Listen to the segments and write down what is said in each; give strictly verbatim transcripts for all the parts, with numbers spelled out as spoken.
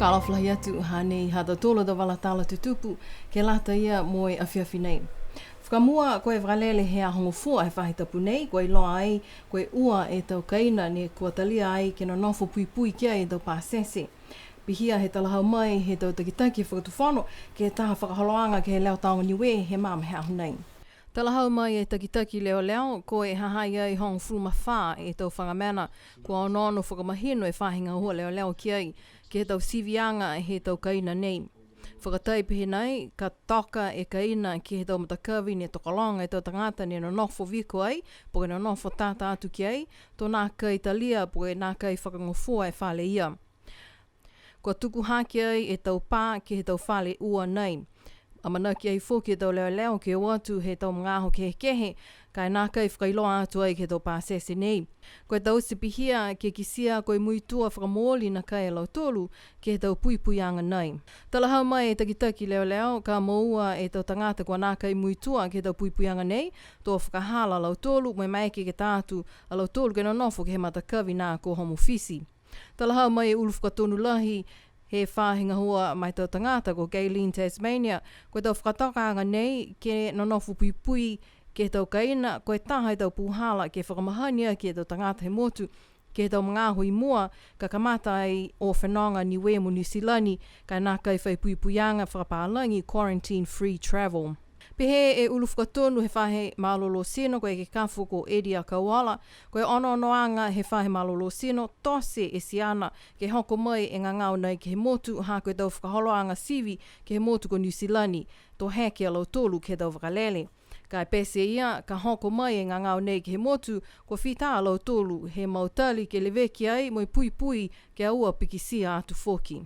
Fakaalofa lahi atu, hanei ha tautolu a tau vala tala tutupu ke lata ia mo e afiafi nei. Fakamua, ko e vakalele he Aho Gofua he faahi tapu nei, kua iloa ai ko e ua e tau kaina ne kua talia ai ke nonofo puipui ki ai e tau pasese. Pihia he talahau mai he tau takitaki fakatufono ke he taha fakaholoaga ke he Leo Taoga Niue he magaaho he aho nei. Talahau mai e takitaki leoleo, ko e ha ha i ai hogofulu ma fā e tau faga mena kua onoono fakamahino e faahi gahua leoleo ki ai, ke he tau siviaga he tau kaina nei. Fakatai pehē nai, ka toka e kaina ke he tau matakavi ne tokologa e tau tagata ne nonofo viko ai, po ke nonofo tata atu ki ai, to nākai talia, po ke nākai fakagofua e fale ia. Kua tuku hake ai e tau pā ke he tau fale ua nei. Amanaki ai foki e tau leoleo ke o atu he tau magaaho kehekehe, ka e nākai fakailoa atu ai ke he tau pasese nei. Ko e taute pihia ke kitia ko e muitua fakamooli nakai a lautolu ke he tau puipuiaga nei. Talahau mai e takitaki leoleo, ka moua e tau tagata kua nākai muitua ke he tau puipuiaga nei, to fakahala a lautolu, mo e maeke ke ta atu a lautolu ke nonofo ke he matakavi nā ko Home Office. Talahau mai e ulu fakatonu lahi he faahi gahua ma e tau tagata ko Gaylene Tasmania, ko e tau fakatokaaga nei ke nonofo puipui ke he tau kaina, ko e taha e tau puhala ke fakamahani aki e tau tagata he motu ke he tau magaaho i mua, ka kamata ai o fenoga Niue mo Niu Silani, ka e nākai fai puipuiaga fakapālagi, quarantine free travel. Pehē e ulu fakatonu he faahi malolō tino ko e ekekafo ko Eddie Akauola, ko e onoonoaga he faahi malolō tino, tote e tiana ke hoko mai e gagao nei ke he motu, ha ko e tau fakaholoaga sivi ke he motu ko Niu Silani, to heke a lautolu ke he tau vakalele. Ka e pete ia, ka hoko mai e gagao nei ke he motu, kua fita a lautolu he mau tali ke leveki ai mo e puipui ke aua pikitia atu foki.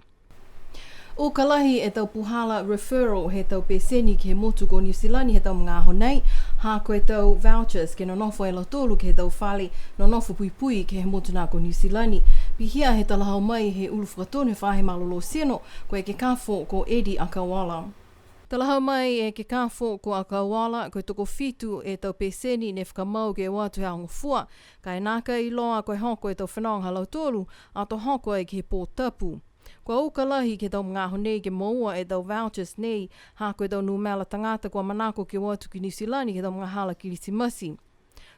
Uka lahi e tau puhala referral he tau peseni ke he motu ko Niu Silani he tau magaaho nei, ha ko e tau vouchers ke nonofo e lautolu ke he tau fale nonofo puipui ke he motu nā ko Niu Silani. Pihia he talahau mai he ulu fakatonu he faahi malolō tino, ko e ekekafo ko Eddie Akauola. Talahau mai e ekekafo ko Akauola, ko e tokofitu e tau peseni ne fakamau ke o atu he Aho Gofua, ka e nākai iloa ko e hoko e tau fenoga ha lautolu, ato hoko ai ke he pō tapu. Kua uka lahi ke he tau magaaho nei ke moua e tau vouchers nei, ha ko e tau numela tagata kua manako ke o atu ki Niu Silani ke he tau magahala Kilisimasi.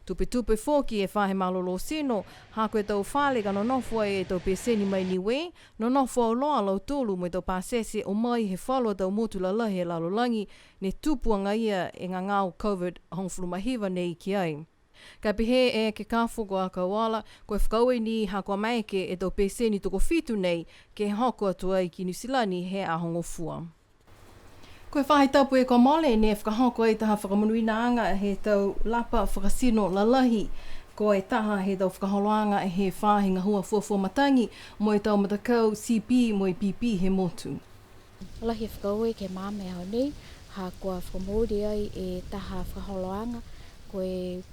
Tupetupe foki e faahi malolō tino, ha ko e tau fale ka nonofo ai e tau peseni mai Niue, nonofo auloa a lautolu mo e tau pasese o mai he falu a tau motu lalahi he lalolagi, ne tupu agaia e gagao COVID hogofulu ma hiva nei ki ai. Ka pehē e ekekafo ko Akauola, ko e fakaaue ni ha kua maeke e tau peseni tokofitu nei ke hoko atu ai ki Niu Silani he Aho Gofua. Ko e faahi tapu kua mole ne fakahoko ai taha fakamonuinaaga he tau lapa fakatino lalahi. Ko e taha he tau fakaholoaga he faahi gahua fuafua matagi mo e tau matakau C P mo e P P he motu. Lahi e fakaaue ke he magaaho nei, ha kua fakamooli ai e taha fakaholoaga, ko e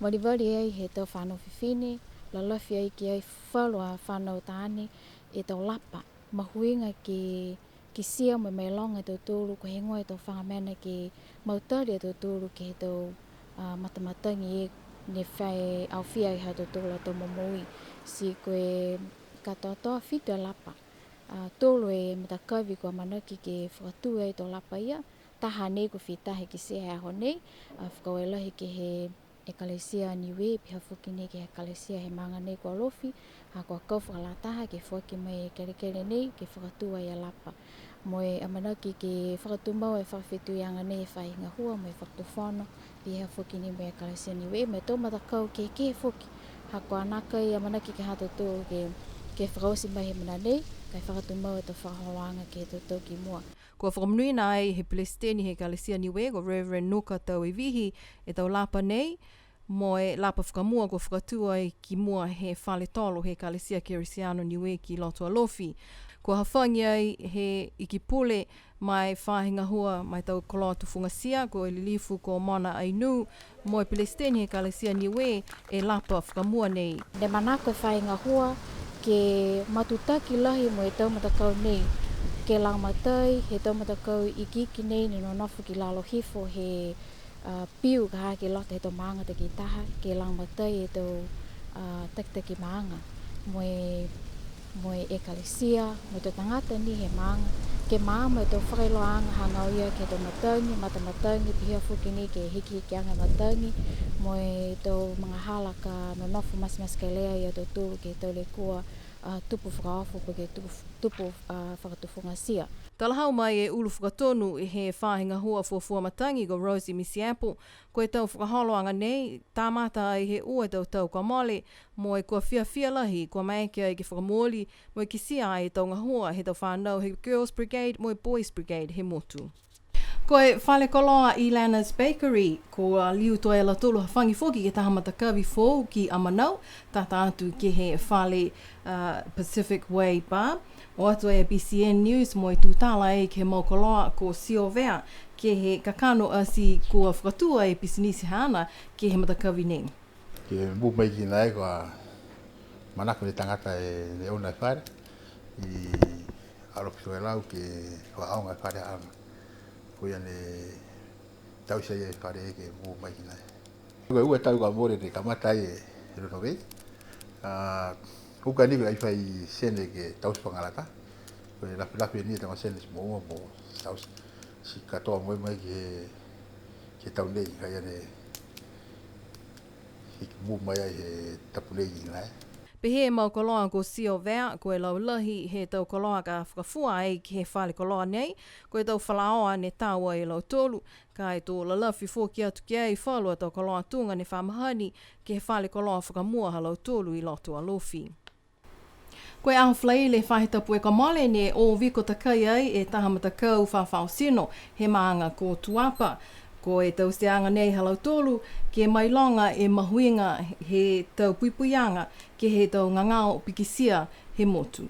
valivali ai he tau fanau fifine, lalafi ai ki ai falu a fanau taane e tau lapa. Mahuiga ke kitia mo e mailoga e tautolu, ko e heigoa e tau faga mena ke mautali e tautolu ke he tau, a, matamatagi e ne fai aofia ai ha tautolu a tau momoui. Ti ko e katoatoa fitu e lapa. A, tolu e matakavi kua amanaki ke fakatū ai e tau lapa ia, taha nei kua fita he kitia he aho nei, a, fakaaue lahi ke he Ekalesia Niue, pihia foki nei ke he Ekalesia he maaga nei ko Alofi, ha kua kau fakalataha ke foaki mai e kelekele nei ke fakatū ai e lapa. Mo e amanaki ke fakatumau e fakafetuiaga nei e faahi gahua mo e fakatufono, pihia foki ni mo e Ekalesia Niue, mo e tau matakau kehekehe foki. Ha kua nākai amanaki ke he ha tautolu ke, ke fakaoti mai he mena nei, ka e fakatumau e tau fakaholoaga ke he tau tau ki mua. Kua fakamonuina ai he Pelesiteni he Ekalesia Niue, ko Reverend Nuka Tauevihi, e tau lapa nei, mo e lapa fakamua kua fakatū ai ki mua he fale tolo he Ekalesia Kerisiano Niue ki loto Alofi. Kua hafagi ai he Ikipule ma e faahi gahua ma e tau koloa tufugatia, ko e Lilifu ko Mona Ainuu, mo e Pelesiteni he Ekalesia Niue, e lapa fakamua nei. Ne manako e faahi gahua ke matutaki lahi mo e tau matakau nei, ke lagomatai he tau matakau ikiiki nei ne nonofo ki lalo hifo he, a, piu ka ha ke loto he tau maaga takitaha, ke lagomatai e tau, a, takitaki maaga. Mo e mo e ekalesia, mo e tau tagata ni he maaga, ke maama e tau fakailoaaga hagaao ia ke he tau matagi, matamatagi, pihia foki ni ke hikihikiaga matagi, mo e tau magahala ka nonofo matematekelea ia tautolu ke he tau lekua, a, tupu fakaofo po ke tupu, tupu, a, fakatufugatia. Talahau mai e ulu fakatonu he faahi gahua fuafua matagi ko Rossy Mitiepo, ko e tau fakaholoaga nei, kamata ai he ua e tau tau kua mole, mo e kua fiafia lahi, kua maeke ai ke fakamooli, mo e kitia ai e tau gahua he tau fanau he Girls Brigade mo e Boys Brigade he motu. Ko e fale koloa Ilana's Bakery, kua liu tuai a lautolu hafagi foki ke he taha matakavi foou ki Amanau, tata atu ke he fale, a, Pacific Way Bar. O atu e B C N News mo e tutala ai ke he mau koloa ko Siovea, ke he kakano ati kua fakatū e pisinisi haana ke he matakavi nei. Ke move mai ki nai kua manako ni e tagata e, ne owner e fale, i Alofi Tokelau ke fakaaoga e fale haana. Ko ia ne taute e fale ke move mai ki nai. Ko e ua tau kua mole ne kamata ai e renovate. A, uka ni ko e ai fai sene ke taute fakalata. Ko e lafilafi ni e tau sene ti moua mo taute. Ti katoa mai mai ke he, ke he tau nei, ka ia ne hiki move mai ai he tapu nei ki nai. Pehē e mau koloa ko Siovea, ko e laulahi he tau koloa ka fakafua ai ke he fale koloa nei, ko e tau falaoa ne tau ai e lautolu, ka e to lalafi foki atu ki ai falu a tau koloa tuga ne fa mahani ke he fale koloa fakamua ha lautolu i loto Alofi. Ko e aho Falaile he faahi tapu kua mole ne o viko takai ai e taha matakau fafao tino he maaga ko Tuapa. Ko e tauteaga nei ha lautolu ke mailoga e mahuiga he tau puipuiaga ke he tau gagao pikitia he motu.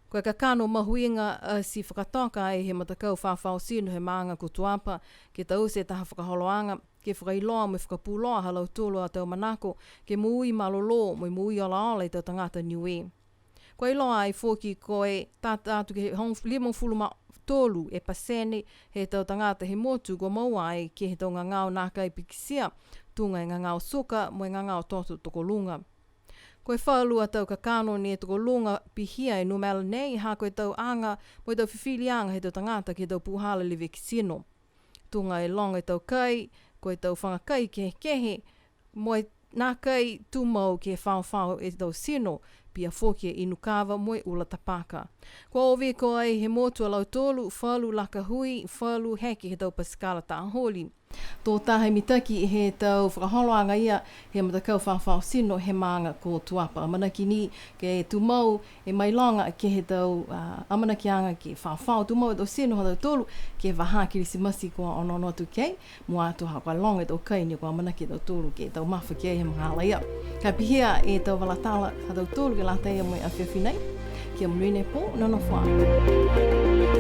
Ko e kakano mahuiga ati fakatoka ai he matakau fafao tino he maaga ko Tuapa ke taute e taha fakaholoaga ke fakailoa mo e fakapuloa ha lautolu a tau manako ke moui malolō mo e moui olaola e tau tagata Niue. Kua iloa ai foki ko e tata atu ke he hogo-, limagofulu ma tolu e pasene he tau tagata he motu kua moua ai ke he tau gagao nākai pikitia, tuga e gagao suka mo e gagao toto tokoluga. Ko e falu a tau kakano ne tokoluga pihia e numela nei, ha ko e tau aga mo e tau fifiliaga he tau tagata ke he tau puhala leveki tino. Tuga e loga e tau kai, ko e tau faga kai kehekehe, mo e nākai tumau ke faofao e tau tino, pihia foki e inu kava mo e ula tapaka. Kua o viko ai he motu a lautolu, falu laka hui, falu heke he tau pasikala taholi. Tō taha e mitaki he tau fakaholoaga ia he matakau fafao tino he maaga ko Tuapa. Amanaki ni ke tumau e mailoga ke he tau, a, amanakiaga ke faofao tumau e tau tino ha tautolu ke he vahā Kirisimasi kua onoono atu ki ai, mua atu ha kua loga e tau kai ne kua amanaki e tautolu ke tau mafa ki ai he magahala ia. Ka e pihia e tau vala tala ha tautolu ke lata ia mo e afiafi nei. Kia monuina e pō, nonofo ā.